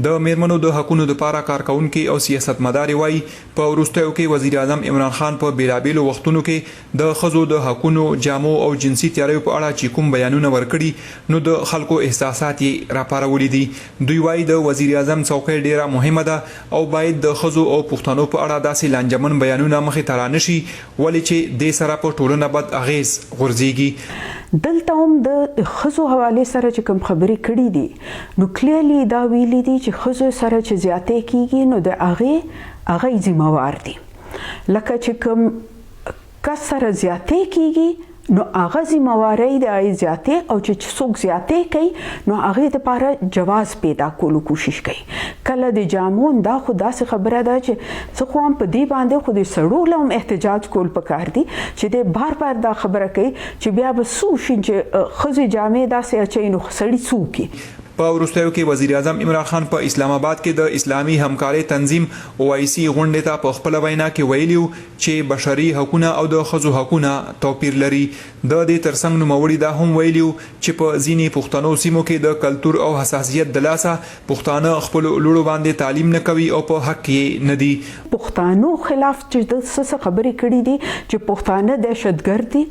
د میرمنو د حقونو دپاره کارکوونکې او سیاستمدارې وايي، په وروستیو کې وزیراعظم عمران خان په بېلابېلو وختونو کې د ښځو د حقونو، جامو او جنسي تیاریو په اړه چې کوم بیانونه ورکړي نو د خلکو احساسات یې راپارولي دي. دوی وايي، د وزیراعظم څوکۍ ډېره مهمه ده او باید د ښځو او پښتنو په اړه داسې لانجمن بیانونه مخې ته رانشي ولې چې دې سره په ټولنه بد اغېز غورځېږي. دلته هم د ښځو حوالې سره چې کوم خبرې کړې دي نو کلیرلی دا ویلي دي چې ښځو سره چې زیاتی کیږي نو د هغې هغه ذمه وار دي، لکه چې کوم کس سره زیاتی کیږي نو هغه ذمه وارۍ د هغې زیاتې، او چې څوک زیاتې کوي نو هغې دپاره جواز پیدا کولو کوشش کوي. کله د جامو، دا خو داسې خبره ده چې زه خو هم په دې باندې خو د سړو له هم احتجاج کول پکار دي چې دی بار بار دا خبره کوي چې بیا به څه وشي چې ښځې جامې داسې اچوي نو سړي څه وکړي. په وروستیو کې وزیراعظم عمران خان په اسلام اباد کې د اسلامي همکارۍ تنظیم، او آی سي، غونډې ته په خپله وینا کې ویلي وو چې بشري حقونه او د ښځو حقونه توپیر لري. د دې ترڅنګ نوموړي دا هم ویلي وو چې په ځینې پښتنو سیمو کې د کلتور او حساسیت د لاسه پښتانه خپلو لوڼو باندې تعلیم نه کوي او په حق کې یې نه دي. پښتانو خلاف چې ده څه څه خبرې کړې دي چې پښتانه دهشتګرد دي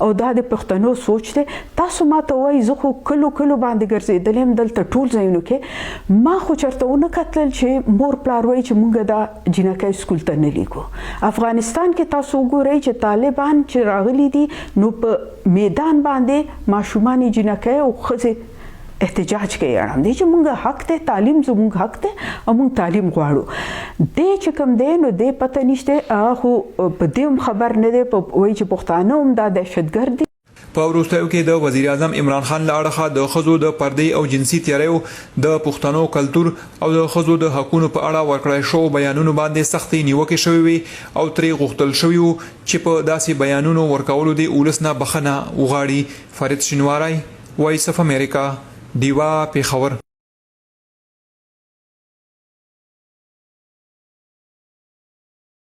او دا د پښتنو سوچ دی، تاسو ماته ووایئ، زه خو کلو کلو باندې ګرځېدلې یم، دلته ټول ځایونو کې ما خو چرته ونه کتل چې مور پلار وایي چې مونږ دا جینکۍ سکول ته نه لیږو. افغانستان کې تاسو وګورئ چې طالبان چې راغلي دي نو په میدان باندې ماشومانې جینکۍ او ښځې احتجاج کوي، اړم دی چې مونږ حق دی، تعلیم زمونږ حق دی او مونږ تعلیم غواړو. دی چې کوم دی نو دی پته نشته، هغه خو په دې هم خبر نه دی، په وایي چې پښتانه هم دا دهشتګرد دي. په وروستیو کې د وزیراعظم عمران خان له اړخه د ښځو د پردې او جنسي تیاریو، د پښتنو کلتور او د ښځو د حقونو په اړه ورکړای شوو بیانونو باندې سختې نیوکې شوې وې او ترې غوښتل شوي وو چې په داسې بیانونو ورکولو دې ولس نه بخښنه وغواړي. فرید شینواری، وایس اف امریکا، ډیوه، پېښور.